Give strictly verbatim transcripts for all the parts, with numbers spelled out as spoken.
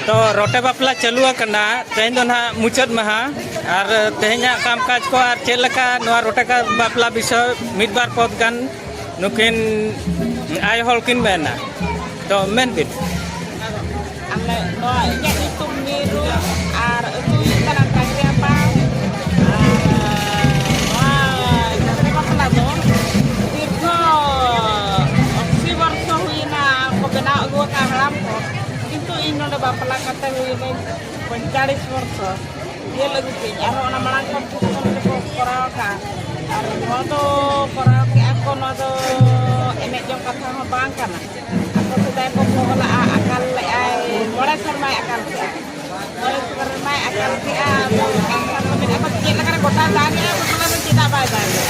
ᱛᱚ, ᱨᱚᱴᱮ ᱵᱟᱯᱞᱟ ᱪᱟᱹᱞᱩ ᱟᱠᱟᱱᱟ, ᱛᱮᱦᱮᱧ ᱫᱚ ᱱᱟᱦᱟᱜ ᱢᱩᱪᱟᱹᱫ ᱢᱟᱦᱟ᱾ ᱟᱨ ᱛᱮᱦᱮᱧᱟᱜ ᱠᱟᱢ ᱠᱟᱡᱽ ᱠᱚ ᱟᱨ ᱪᱮᱫ ᱞᱮᱠᱟ ᱱᱚᱣᱟ ᱨᱚᱴᱮ ᱠᱟ-, ᱵᱟᱯᱞᱟ ᱵᱤᱥᱚᱭ ᱢᱤᱫ ᱵᱟᱨ ᱯᱚᱫ ᱜᱟᱱ ᱱᱩᱠᱤᱱ ᱟᱭᱳ ᱦᱚᱲ ᱠᱤᱱ ᱢᱮᱱᱟ᱾ ᱛᱚ, ᱢᱮᱱ ᱵᱤᱱ᱾ ᱟᱞᱮ ᱱᱚᱣᱟ ᱤᱧᱟᱹᱜ ᱧᱩᱛᱩᱢ ᱢᱤᱨᱩ ᱟᱨ ᱟᱹᱛᱩ ᱦᱩᱭᱩᱜ ᱠᱟᱱᱟ ᱴᱟᱸᱜᱽᱨᱤᱭᱟᱯᱟ᱾ ᱟᱨ ᱱᱚᱣᱟ ᱨᱚᱴᱮ ᱵᱟᱯᱞᱟ ᱫᱚ ᱫᱤᱨᱜᱷᱚ ᱟᱥᱤ ᱵᱚᱨᱥᱚ ᱦᱩᱭᱱᱟ ᱠᱚ ᱵᱮᱱᱟᱣ ᱟᱹᱜᱩ ᱟᱠᱟᱫ ᱦᱟᱲᱟᱢ ᱠᱚ, ᱠᱤᱱᱛᱩ ᱤᱧ ᱱᱚᱰᱮ ᱵᱟᱯᱞᱟ ᱠᱟᱛᱮ ᱦᱩᱭᱱᱟᱹᱧ ᱯᱚᱸᱭᱛᱟᱞᱤᱥ ᱵᱚᱨᱥᱚ᱾ ᱧᱮᱞ ᱟᱹᱜᱩ ᱠᱮᱫ ᱟᱨᱦᱚᱸ ᱚᱱᱟ ᱢᱟᱲᱟᱝ ᱠᱷᱚᱱ ᱠᱷᱩᱵ ᱠᱚᱢ ᱜᱮᱠᱚ ᱠᱚᱨᱟᱣ ᱟᱠᱟᱫᱼᱟ᱾ ᱟᱨ ᱱᱚᱣᱟ ᱫᱚ ᱠᱚᱨᱟᱣ ᱠᱮᱫᱼᱟ ᱠᱚ, ᱱᱚᱣᱟ ᱫᱚ ᱮᱱᱮᱡ ᱡᱚᱝ ᱠᱟᱛᱷᱟ ᱦᱚᱸ ᱵᱟᱝ ᱠᱟᱱᱟ᱾ ᱟᱠᱚ ᱥᱮᱫᱟᱭ ᱠᱚ ᱠᱚ ᱚᱞᱟᱜᱼᱟ, ᱟᱠᱟᱞ ᱞᱮᱫᱼᱟᱭ, ᱢᱚᱬᱮ ᱥᱮᱨᱢᱟᱭ ᱟᱠᱟᱞ ᱠᱮᱫᱼᱟ᱾ ᱢᱚᱬᱮ ᱥᱮᱨᱢᱟᱭ ᱟᱠᱟᱞ ᱠᱮᱫᱼᱟ, ᱟᱫᱚ ᱮᱱᱠᱷᱟᱱ ᱠᱚ ᱢᱮᱱᱮᱫᱼᱟ ᱠᱚ ᱪᱮᱫ ᱞᱮᱠᱟᱨᱮ ᱜᱚᱴᱟ ᱫᱟᱜᱮᱜᱼᱟ, ᱵᱟᱯᱞᱟ ᱫᱚ ᱪᱮᱫᱟᱜ ᱵᱟᱭ ᱫᱟᱜᱮᱜᱼᱟ?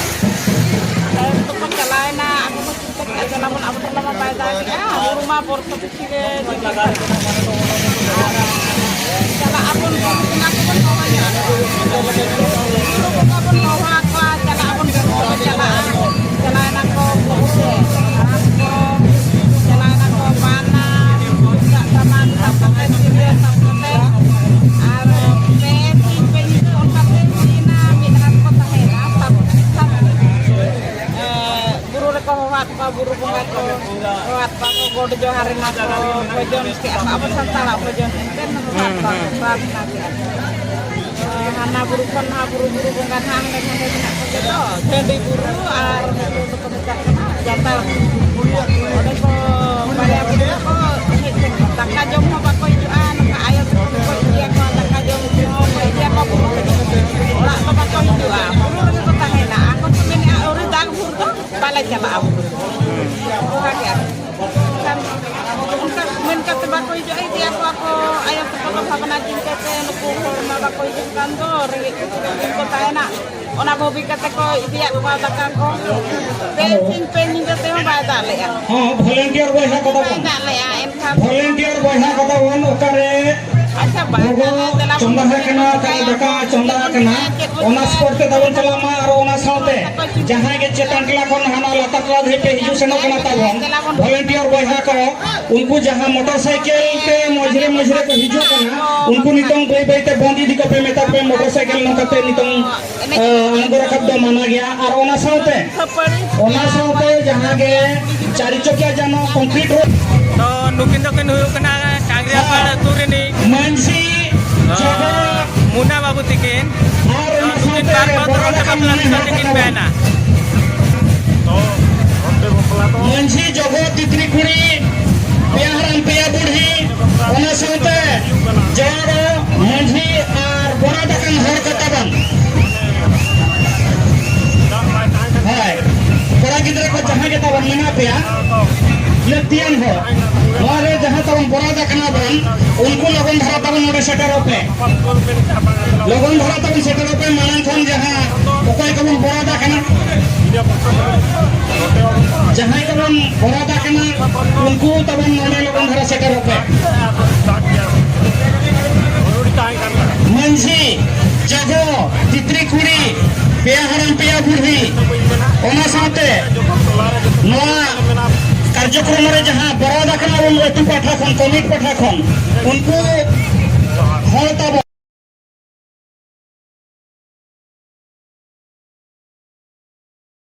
ᱛᱟᱭᱚᱢ ᱛᱮᱠᱚ ᱪᱟᱞᱟᱣᱮᱱᱟ, ᱟᱠᱚ ᱠᱚ ᱪᱤᱱᱛᱟᱹ ᱠᱮᱫᱼᱟ, ᱪᱟᱞᱟᱣ ᱵᱚᱱ ᱟᱵᱚ ᱴᱚᱞᱟ ᱢᱟ ᱵᱟᱭ ᱫᱟᱜᱮᱜᱼᱟ, ᱦᱩᱲᱩ ᱢᱟ ᱵᱚᱨᱥᱟ ᱯᱤᱪᱷᱤ ᱨᱮ ᱡᱩᱫᱤ ᱠᱟᱱᱟ᱾ ᱟᱨ ᱪᱟᱞᱟᱜ ᱟᱵᱚᱱ ᱵᱩᱨᱩ ᱵᱚᱸᱜᱟ ᱠᱚᱵᱚᱱ ᱦᱚᱦᱚ ᱧᱚᱜ ᱟᱠᱚᱣᱟ᱾ ᱵᱩᱨᱩ ᱵᱚᱸᱜᱟ ᱵᱚᱱ ᱦᱚᱦᱚ ᱟᱠᱚᱣᱟ, ᱪᱟᱞᱟᱜ ᱟᱵᱚᱱ ᱵᱩᱨᱩ ᱵᱚᱱ ᱪᱟᱞᱟᱜᱼᱟ᱾ ᱪᱟᱞᱟᱣᱮᱱᱟ ᱠᱚ ᱵᱩᱨᱩ ᱛᱮ, ᱦᱟᱲᱟᱢ ᱠᱚ ᱪᱟᱞᱟᱣᱮᱱᱟ ᱠᱚ ᱵᱟᱱᱟᱢ, ᱛᱩᱢᱫᱟᱜ ᱴᱟᱢᱟᱠ ᱥᱟᱵ ᱠᱟᱛᱮ, ᱛᱤᱨᱭᱳ ᱥᱟᱵ ᱠᱟᱛᱮ, ᱟᱨ ᱯᱮ ᱥᱤᱧ ᱯᱮ ᱧᱤᱫᱟᱹ ᱚᱱᱠᱟ ᱛᱮ ᱦᱩᱭᱮᱱᱟ᱾ ᱢᱤᱫ ᱨᱟᱛ ᱠᱚ ᱛᱟᱦᱮᱸᱭᱮᱱᱟ, ᱥᱟᱛ, ᱥᱟᱛ, ᱮ, ᱵᱩᱨᱩ ᱨᱮᱠᱚ ᱦᱚᱦᱚᱣᱟᱫ ᱠᱚᱣᱟ, ᱵᱩᱨᱩ ᱵᱚᱸᱜᱟ ᱠᱚ ᱦᱚᱦᱚᱣᱟᱫ ᱠᱚᱣᱟ ᱠᱚ, ᱜᱚᱰ ᱡᱚᱦᱟᱨ ᱮᱱᱟ ᱠᱚ, ᱵᱷᱚᱡᱚᱱ ᱠᱮᱜᱼᱟ ᱠᱚ, ᱟᱵᱚ ᱥᱟᱱᱛᱟᱲᱟᱜ ᱵᱷᱚᱡᱚᱱ ᱮᱱᱛᱮ ᱦᱚᱦᱚᱣᱟᱫ ᱠᱚᱣᱟ ᱠᱚ, ᱯᱨᱟᱨᱛᱷᱱᱟ ᱠᱮᱜᱼᱟ ᱠᱚ᱾ ᱦᱟᱱᱟ ᱵᱩᱨᱩ ᱠᱷᱚᱱ ᱱᱚᱣᱟ ᱵᱩᱨᱩ, ᱵᱩᱨᱩ ᱵᱚᱸᱜᱟ ᱱᱟᱦᱟᱜ ᱦᱟᱸᱰᱮ ᱱᱟᱰᱮ ᱢᱮᱱᱟᱜ ᱠᱚᱜᱮ ᱫᱚ, ᱴᱟᱺᱰᱤ ᱵᱩᱨᱩ ᱟᱨ ᱵᱩᱨᱩ ᱫᱚᱠᱚ ᱢᱮᱛᱟᱜ ᱠᱟᱱᱟ ᱡᱟᱱᱛᱟᱲ ᱵᱩᱨᱩ᱾ ᱚᱸᱰᱮ ᱠᱚ ᱵᱟᱨᱭᱟ ᱵᱩᱨᱩ ᱠᱚ ᱦᱮᱡ ᱥᱮᱱᱚᱜᱼᱟ᱾ ᱫᱟᱠᱟ ᱡᱚᱢ ᱦᱚᱸ ᱵᱟᱠᱚ ᱦᱤᱡᱩᱜᱼᱟ, ᱱᱚᱝᱠᱟ ᱟᱭᱳ ᱛᱟᱠᱚ ᱠᱚ ᱤᱫᱤᱭᱟᱠᱚᱣᱟ, ᱫᱟᱠᱟ ᱡᱚᱢ ᱦᱚᱸ ᱠᱚ ᱤᱫᱤᱭᱟᱠᱚᱣᱟ ᱵᱩᱨᱩ ᱛᱮᱜᱮ᱾ ᱚᱲᱟᱜ ᱫᱚ ᱵᱟᱠᱚ ᱦᱤᱡᱩᱜᱼᱟ, ᱵᱩᱨᱩ ᱨᱮᱜᱮ ᱠᱚ ᱛᱟᱦᱮᱱᱟ᱾ ᱟᱠᱚ ᱠᱚ ᱢᱮᱱᱮᱫᱼᱟ, "ᱟᱹᱣᱨᱤ ᱫᱟᱜᱽ ᱵᱷᱳᱨ ᱫᱚ ᱵᱟᱞᱮ ᱪᱟᱞᱟᱜᱼᱟ ᱵᱩᱨᱩ ᱫᱚ᱾" ᱚᱱᱠᱟ ᱜᱮ ᱟᱨᱠᱤ᱾ ᱮᱱᱠᱷᱟᱱ ᱚᱱᱠᱟ ᱢᱮᱱ ᱠᱟᱛᱮ ᱵᱟᱠᱚ ᱦᱤᱡᱩᱜᱼᱟ, ᱤᱫᱤᱭᱟᱠᱚᱣᱟ ᱠᱚ᱾ ᱟᱭᱳ ᱛᱟᱠᱚ ᱫᱚ ᱵᱷᱟᱵᱽᱱᱟ ᱪᱤᱱᱛᱟᱹ ᱛᱮ ᱱᱩᱠᱩ ᱦᱚᱲ ᱢᱟ ᱵᱟᱠᱚ ᱦᱤᱡᱩᱜ ᱠᱟᱱ ᱫᱚ, ᱨᱮᱸᱜᱮᱡ ᱛᱮ ᱛᱤᱱᱟᱹᱜ ᱫᱤᱱ ᱠᱚ ᱛᱟᱦᱮᱱᱟ᱾ ᱚᱱᱟ ᱵᱷᱟᱹᱵᱤ ᱠᱟᱛᱮ ᱠᱚ ᱤᱫᱤᱭᱟᱫ ᱠᱚᱣᱟ ᱫᱟᱠᱟ ᱠᱚ᱾ ᱯᱮ ᱥᱤᱧ ᱯᱮ ᱧᱤᱫᱟᱹ ᱛᱮᱦᱚᱸ ᱵᱟᱭ ᱫᱟᱜ ᱞᱮᱜᱼᱟ᱾ ᱦᱚᱸ, volunteer ᱵᱚᱭᱦᱟ ᱠᱚᱫᱚ ᱵᱟᱭ ᱵᱚᱱ᱾ ᱫᱟᱜ ᱞᱮᱜᱼᱟ, ᱮᱱᱠᱷᱟᱱ volunteer ᱵᱚᱭᱦᱟ ᱠᱚᱫᱚ ᱵᱚᱱ ᱚᱠᱟᱨᱮ? ᱜᱚᱜᱚ ᱪᱚᱸᱫᱟ ᱟᱠᱟᱱᱟ, ᱛᱟᱦᱞᱮ ᱫᱟᱠᱟ ᱪᱚᱸᱫᱟ ᱟᱠᱟᱱᱟ, ᱚᱱᱟ ᱥᱯᱚᱴ ᱛᱮ ᱛᱟᱵᱚᱱ ᱪᱟᱞᱟᱜ ᱢᱟ᱾ ᱟᱨ ᱚᱱᱟ ᱥᱟᱶᱛᱮ ᱡᱟᱦᱟᱸᱭ ᱜᱮ ᱪᱮᱛᱟᱱ ᱴᱚᱞᱟ ᱠᱷᱚᱱ ᱦᱟᱱᱟ ᱞᱟᱛᱟᱨ ᱴᱚᱞᱟ ᱫᱷᱟᱹᱵᱤᱡ ᱯᱮ ᱦᱤᱡᱩᱜ ᱥᱮᱱᱚᱜ ᱠᱟᱱᱟ ᱛᱟᱵᱚᱱ, ᱵᱷᱚᱞᱮᱱᱴᱤᱭᱟᱨ ᱵᱚᱭᱦᱟ ᱠᱚ, ᱩᱱᱠᱩ ᱡᱟᱦᱟᱸ ᱢᱚᱴᱚᱨ ᱥᱟᱭᱠᱮᱞ ᱛᱮ ᱢᱚᱡᱽᱨᱮ ᱢᱚᱡᱽᱨᱮ ᱠᱚ ᱦᱤᱡᱩᱜ ᱠᱟᱱᱟ, ᱩᱱᱠᱩ ᱱᱤᱛᱚᱝ ᱵᱟᱹᱭ ᱵᱟᱹᱭ ᱛᱮ ᱵᱚᱱᱫ ᱤᱫᱤ ᱠᱚᱯᱮ, ᱢᱮᱛᱟ ᱯᱮ ᱢᱚᱴᱚᱨ ᱥᱟᱭᱠᱮᱞ ᱱᱚᱝᱠᱟ ᱛᱮ ᱱᱤᱛᱚᱝ ᱟᱬᱜᱚ ᱨᱟᱠᱟᱵ ᱫᱚ ᱢᱟᱱᱟ ᱜᱮᱭᱟ᱾ ᱟᱨ ᱚᱱᱟ ᱥᱟᱶᱛᱮ, ᱚᱱᱟ ᱥᱟᱶᱛᱮ ᱡᱟᱦᱟᱸ ᱜᱮ ᱪᱟᱨᱤ ᱪᱚᱠᱤᱭᱟ ᱡᱟᱱᱚ ᱠᱚᱝᱠᱨᱤᱴ ᱨᱳᱰ᱾ ᱛᱚ ᱱᱩᱠᱤᱱ ᱫᱚᱠᱤᱱ ᱦᱩᱭᱩᱜ ᱠᱟᱱᱟ ᱠᱟᱝᱜᱽᱨᱤᱭᱟᱯᱟᱲ ᱟᱹᱛᱩ ᱨᱤᱱᱤᱡ, ᱢᱟᱹᱡᱷᱤ ᱟᱸ, ᱡᱚᱜᱚ ᱢᱩᱱᱟ ᱵᱟᱹᱵᱩ ᱛᱤᱠᱤᱱ᱾ ᱟᱨ ᱛᱚ ᱚᱱᱟ ᱱᱩᱠᱤᱱ ᱥᱟᱶᱛᱮ ᱵᱟᱨ ᱯᱟᱹᱛᱨᱚ ᱵᱟᱯᱞᱟ ᱛᱮ ᱵᱟᱯᱞᱟ ᱥᱟᱹᱫᱤ ᱠᱤᱱ ᱵᱮᱱᱟ᱾ ᱢᱟᱹᱡᱷᱤ ᱡᱚᱜᱚ ᱛᱤᱛᱨᱤ ᱠᱩᱲᱤ, ᱯᱮᱭᱟ ᱦᱟᱲᱟᱢ ᱯᱮᱭᱟ ᱵᱩᱲᱦᱤ, ᱚᱱᱟ ᱥᱟᱶᱛᱮ ᱡᱟᱦᱟᱸ ᱫᱚ ᱢᱟᱹᱡᱷᱤ ᱟᱨ ᱵᱚᱨᱟᱫ ᱟᱠᱟᱱ ᱦᱚᱲ ᱠᱚ ᱛᱟᱵᱚᱱ᱾ ᱦᱳᱭ, ᱠᱚᱲᱟ ᱜᱤᱫᱽᱨᱟᱹ ᱠᱚ ᱡᱟᱦᱟᱸ ᱜᱮ ᱛᱟᱵᱚᱱ ᱢᱮᱱᱟᱜ ᱯᱮᱭᱟ, ᱞᱟᱹᱠᱛᱤᱭᱟᱱ ᱦᱚᱲ, ᱱᱚᱣᱟ ᱨᱮ ᱡᱟᱦᱟᱸ ᱛᱟᱵᱚᱱ ᱵᱚᱨᱟᱫ ᱟᱠᱟᱱᱟ ᱵᱚᱱ, ᱩᱱᱠᱩ ᱞᱚᱜᱚᱱ ᱫᱷᱟᱨᱟ ᱛᱟᱵᱚᱱ ᱱᱚᱰᱮ ᱥᱮᱴᱮᱨᱚᱜ ᱯᱮ᱾ ᱞᱚᱜᱚᱱ ᱫᱷᱟᱨᱟ ᱛᱟᱵᱚᱱ ᱥᱮᱴᱮᱨᱚᱜ ᱯᱮ, ᱢᱟᱲᱟᱝ ᱠᱷᱚᱱ ᱡᱟᱦᱟᱸ ᱚᱠᱚᱭ ᱠᱚᱵᱚᱱ ᱵᱚᱨᱟᱫ ᱟᱠᱟᱱᱟ, ᱡᱟᱦᱟᱸᱭ ᱠᱚᱵᱚᱱ ᱵᱚᱨᱟᱫ ᱟᱠᱟᱱᱟ, ᱩᱱᱠᱩ ᱛᱟᱵᱚᱱ ᱱᱚᱰᱮ ᱞᱚᱜᱚᱱ ᱫᱷᱟᱨᱟ ᱥᱮᱴᱮᱨᱚᱜ ᱯᱮ᱾ ᱢᱟᱹᱡᱷᱤ, ᱡᱚᱜᱚ, ᱛᱤᱛᱨᱤ ᱠᱩᱲᱤ, ᱯᱮᱭᱟ ᱦᱟᱲᱟᱢ ᱯᱮᱭᱟ ᱵᱩᱲᱦᱤ, ᱚᱱᱟ ᱥᱟᱶᱛᱮ ᱱᱚᱣᱟ ᱠᱟᱨᱡᱚᱠᱨᱚᱢ ᱨᱮ ᱡᱟᱦᱟᱸ ᱵᱚᱨᱟᱫ ᱟᱠᱟᱱᱟ ᱵᱚᱱ ᱟᱹᱛᱩ ᱯᱟᱦᱴᱟ ᱠᱷᱚᱱ, ᱠᱚᱢᱤᱴ ᱯᱟᱦᱴᱟ ᱠᱷᱚᱱ, ᱩᱱᱠᱩ ᱦᱚᱲ ᱛᱟᱵᱚᱱ